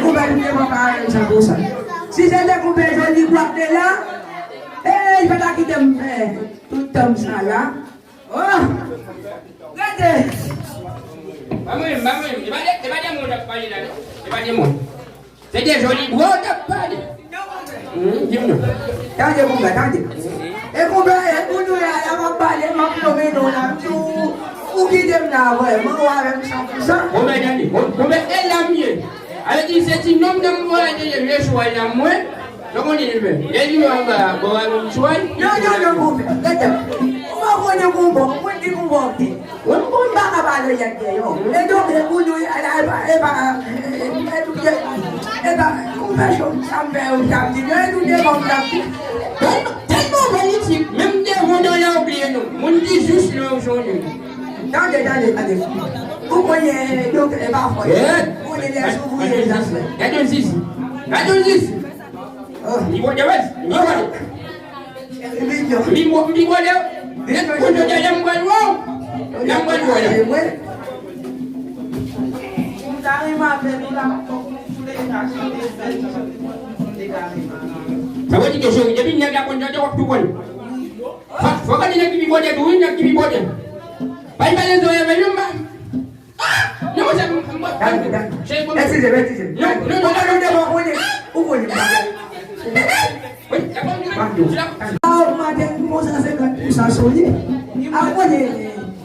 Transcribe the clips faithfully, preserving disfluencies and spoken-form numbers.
Konpè nou te pran parèy san pou san. Si se te konpè Joli Bwa k te la, e, li pa ta kite m fè tout tan sa la. Oh! Gade! Pa mwen, pa mwen. E pa de, e pa de moun w t ap pale la, non. E pa de moun. Se de Joli Bwa w t ap pale. Hmm, di m non. Tande, konpè, tande. E konpè, e pou nou la, la, m ap pale, m ap nonmen non la, m di w, ou kite m la, vrèman, ou avè m san pou san. Konpè, tande. Konpè, e la m ye. Ale di, se ti nonm nan m voye de vye chwal la, mwen. Sa w konnen li menm? Lè li anba, bon, a yon chwal. Non, non, non, konpè. Gade. Ou pa konnen konpè, ou konn ki konpè w te. Mwen, mwen pa ka pale yèk deyò. E donk, e pou nou, e pa, e pa, e pa, konpè, sa m fè yo, sa m di, e nou de kòm sa m di. Tèlman, tèlman politik, menm devan nan la ou bliye non. Moun ki jis la ou sonje. Tande, tande, tande. Ou konnen, donk, e pa fò. Ou konnen lè sou vouye zafè. Gade yon zizi. Gade yon zizi. Oh. Li bwè de wèz. Li bwè de. Li bwè, li bwè de. Lè m pral wè w. Lè m pral wè w. Sa vle di ke cheri, depi nèg la konn chante, w ap tou konn. Fò, fò gade nèg ki pi bòdè tou, wi, nèg ki pi bòdè. Pa gen pale zòrèy avè l, non, m pa. Ah! Non, monchè, m, m, m, Dani, Dani. Cheri, bon. Eskize m, eskize m. Non, non, non, non, non, non, non, ou konnen, ou konnen, m pa. Wi, e bon, m di w. M ap di w. A ogmante pou san senkant pousan sou li. A konnen,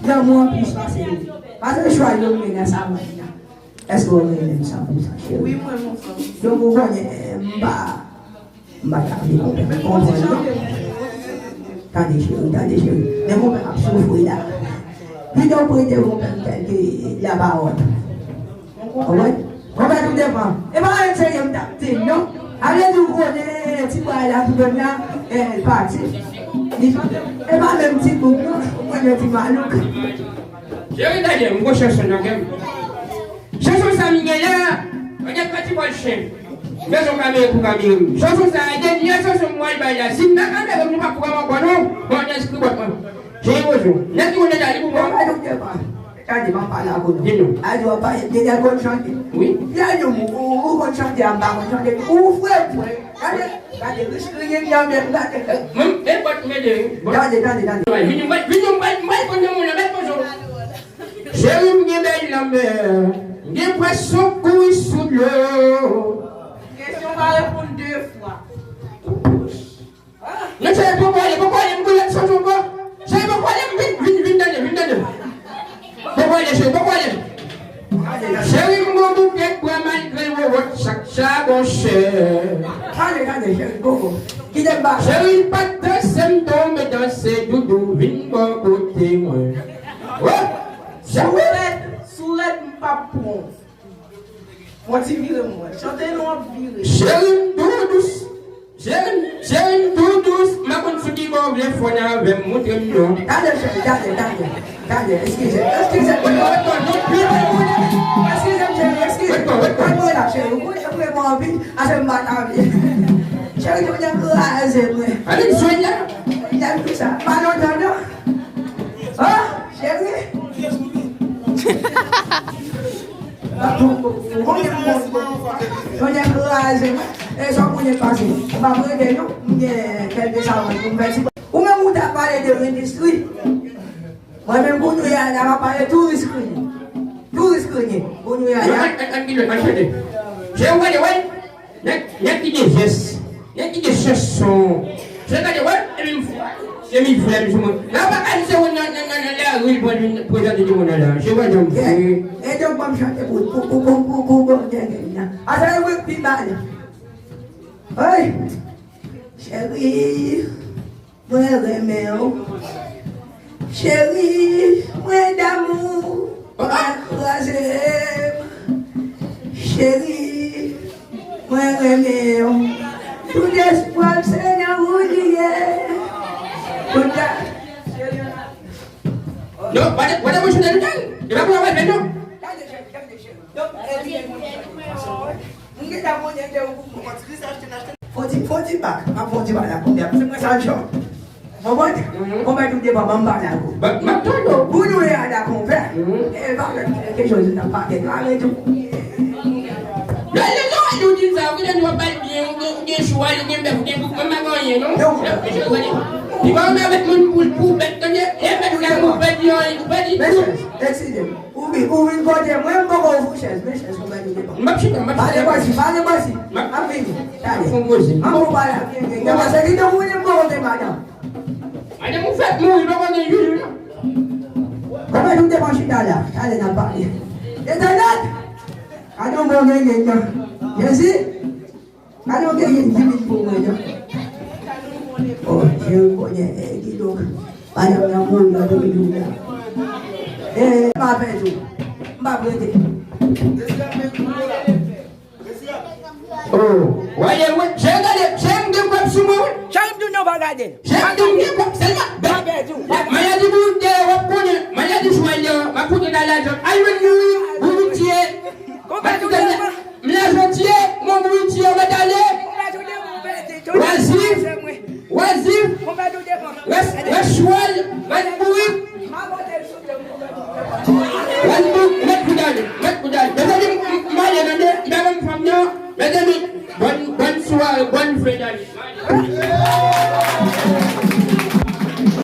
lanmou an plis pase li. Paske chwa yo mennen sa mwen la. Èske w renmen m san pou san, cheri? Wi, mwen, mon frè. Donk, ou konnen, m pa, m pa ta vle konprann, konprann, non. Tande, cheri, tande, cheri. Men konpè ap soufri la. Pito w prete konpè m tèlke lapawòl. Konprann? Konpè tou depan. E pa anyen serye m t ap di l, non. Ale di w konnen ti bwa la pou donn la, eh, pati. Li, e pa menm ti boug, non. Ou konnen ti malouk. Cheri, tande, m gon chanson nan kè m. Chanson sa m gen la, mwen gen pati bòl chen. Bezwen kamere pou kamere m. Chanson sa, e dènye chanson m pral bay la. Si m pa kamere m, nou p ap pran m ankò non. Bon, enskri bòt mwen. Cheri Wozo, nèg ki konn deja li pou mwen. Gade, m ap pale ak ou non. Di nou. A di w ap pale, deja konn chante. Wi. Di a di w, ou, ou konn chante, a m pa konn chante. Ou fre, fre. Gade, gade, risk riyen, gade, gade. Mwen, e bòt mwen de. Gade, gade, gade. Vini, mwen, vini, mwen, mwen, konn moun nan, mèt konn. Cheri m gen bèl lanmè, m gen pwès sou kouy sou dlo. Kesyon pa reponn de fwa. Non, cheri, poko ale, poko ale, m gon lòt chanson ankò. Cheri, poko ale, m vin, vin, vin tande, vin tande. Poko ale, cheri, poko ale. Cheri m gon bouke bwa malgre l wowòt chak chabon chè. Tande, tande, cheri, poko. Kite m ba. Cheri, pa t danse, m tonbe danse, doudou, vin bò kote mwen. Oh! Sourèt, sourèt, m p ap pran w. Fò w ti vire m wè. Chante non w ap vire. Cheri m tou dous. Cheri m, cheri m tou dous. M pa konn sou ki bò w vle fon avè m. Montre m non. Tande cheri, tande, tande. Tande, eskize, eskize. Eskize m cheri, eskize. Wèt kò, wèt kò. Mwen la cheri, ou konnen mwen anvi, ase m pa ta vle. Cheri, ou te kraze mwen. Ale m swen la. Lè m di sa, pa lontan non. Oh, cheri. Ou konnen m bon, ou konnen m kraze mwen. E sa w konnen pase. M pa prete non. M gen kèlke sa mwen pou m fè ti. Ou menm ou ta pale de endistri. Mwen menm kounye a la m ap pale touris kriye. Touris kriye. Kounye a la. An, an, an, an, an, chante. Je wè, wè. Nèg, nèg ki gen jès, nèg ki gen chanson. Se gade, wè, epi m fou, epi m fou, epi m fou. La, pa ka di se ou nan, nan, nan, nan lari, l pran vin prezante di moun nan la. Se pa janm vre. E donk, ban m chante pou, pou, pou, pou, pou, pou, pou, gen, gen, gen. Asa, e wi, pi mal. Oy, cheri. Mwen renmen w. Cheri, mwen damou, pa kraze m. Cheri, mwen renmen w. Tout espwa m se nan ou li ye. Tout la. Non, pa de, pa de mwen chante nou tann. E pa pou la wè non. Donk, e, li gen moun ki fè sa. M gentan konnen ke ou pou mwen. Fò di, fò di bak. M ap fò di bak la konbyen. Se mwen sa l chò. Konprann? Konpè tou devan, ban m pale ak ou. M ap tande w. Pou nou e a la konpè. E pa fè kèk choz nan pakèt la, men tou. Lè, lè, lè, Ou bèl byen, ou gen, ou gen chwal, ou gen bèf, ou gen bouk, mwen pa gen anyen, non. Lè w fè chèz, ou pa di. Li pa anmè avèk moun pou, pou bèt, tande, lè bèt la, ou pèdi, ou pèdi. Mèchans, eskize m. Ou vin, ou vin kote mwen, m poko ofri w chèz, men chèz, ou pèdi devan. M ap chita, m ap chita. Pale bòsi, pale bòsi. M ap vini, tande. Fon koze. An pou pale ak yon nèg, paske li te konnen m poko gen madanm. Madanm ou fèk mouri, poko gen joujou, non. Kòman nou te pran chita la? Tande n ap pale. Etènèt! Gade yon bon nèg, nèg nan. Jezi! Gade yon nèg ki vin pou mwen, non. Oh, je reconnais, eh, kidonk, madanm nan mouri nan domizil la. Eh, m pa pèdi w. M pa prete. Oh, wale, wi. Jan gade, jan m gen kòb sou mwen, wi. Jan m di w non pa gade l. Jan m di w gen kòb, sèlman. Pa pèdi w. Maladi moun dèyè, w ap konnen. Maladi chwal yo, m ap konnen nan lajan. Ay, mwen, wi, wi, wi, tiye. Konpè tou devan. M lajan tiye, mwen, wi, tiye, mwen, ale. Konpè tou devan, pèdi. Wazif, wazif. Konpè tou devan. Rès, rès chwal, rès bourik. Mèt pou, mèt pou dale, mèt pou dale. Mezanmi, m, m, m ale, tande, m pa konn fanm nan. Mezanmi, bòn, bòn sware, bòn fen dale.